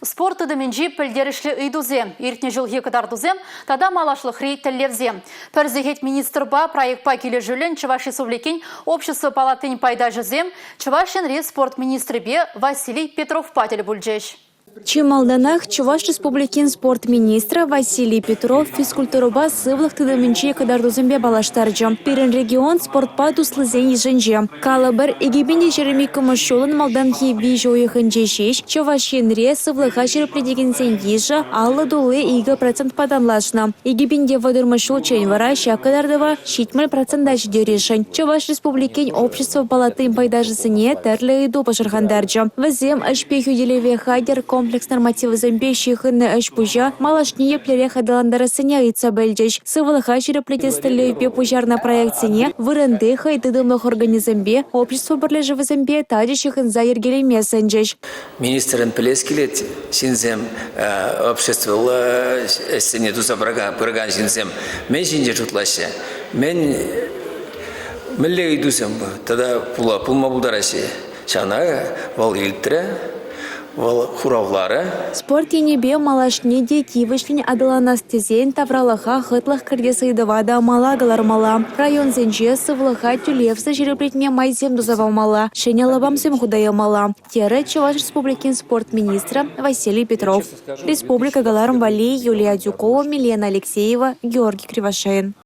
Спорт тытӑмӗнчи пӗлтерӗшлӗ ыйтусем, иртнӗ ҫулхи кӑтартусем тата малашлӑхри тӗллевсем. Пӗр сехет министрпа проектпа килӗшӳллӗн Чӑваш Республикин Общество палатин пайташӗсем Чӑваш Енри спорт министрӗпе Василий Петровпа тӗл пулчӗҫ. Чи малтанах Чӑваш Республикин спорт министрӗ Василий Петров физкультурӑпа сывлӑх тытӑмӗнчи кӑтартусемпе паллаштарчӗ. Пирӗн регион спортпа туслисен йышӗнче. Калӑпӑр, 2022-мӗш ҫулӑн малтанхи виҫӗ уйӑхӗнче ҫеҫ Чӑваш Енре сывлӑха ҫирӗплетекенсен йышӗ 52 процентпа танлашнӑ. 2030-мӗш ҫулччен вара ҫак кӑтартӑва 70 процента ҫитересшӗн. Чӑваш Республикин Общество палатин пайташӗсене тӗрлӗ ыйту пӑшӑрхантарчӗ. Вӗсем ӗҫпе хӳтӗлеве хатӗр комплекс нормативӗсемпе ҫыхӑннӑ ӗҫ-пуҫа малашне еплерех аталантарассине ыйтса пӗлчӗҫ. Сывлӑха ҫирӗплетес тӗллевпе пуҫарнӑ проектсене вырӑнти хӑй тытӑмлӑх органӗсемпе, общество пӗрлешӗвӗсемпе тачӑ ҫыхӑнса йӗркелеме сӗнчӗҫ. Министрӑн пӗлес килет, ҫынсем обществӑлла ӗҫсене туса пыракан ҫынсем мӗн ҫинчен шутлаҫҫӗ, мӗн мӗнле ыйтусем тата пулма пултараҫҫӗ. Ҫавна вӑл илтрӗ, вӑл хуравларӗ. Спорт енӗпе малашне те тивӗҫлӗн аталанас тесен тавралӑха хӑтлӑх кӗртес ыйтӑва та мала кӑлармалла. Районсенче сывлӑха тӳлевсӗр ҫирӗплетме майсем туса памалла, ҫӗнӗ лапамсем хута ямалла, терӗ Чӑваш Республикин спорт министрӗ Василий Петров. Республика кӑларӑм валли Юлия Адюкова, Милена Алексеева, Георгий Кривошеин.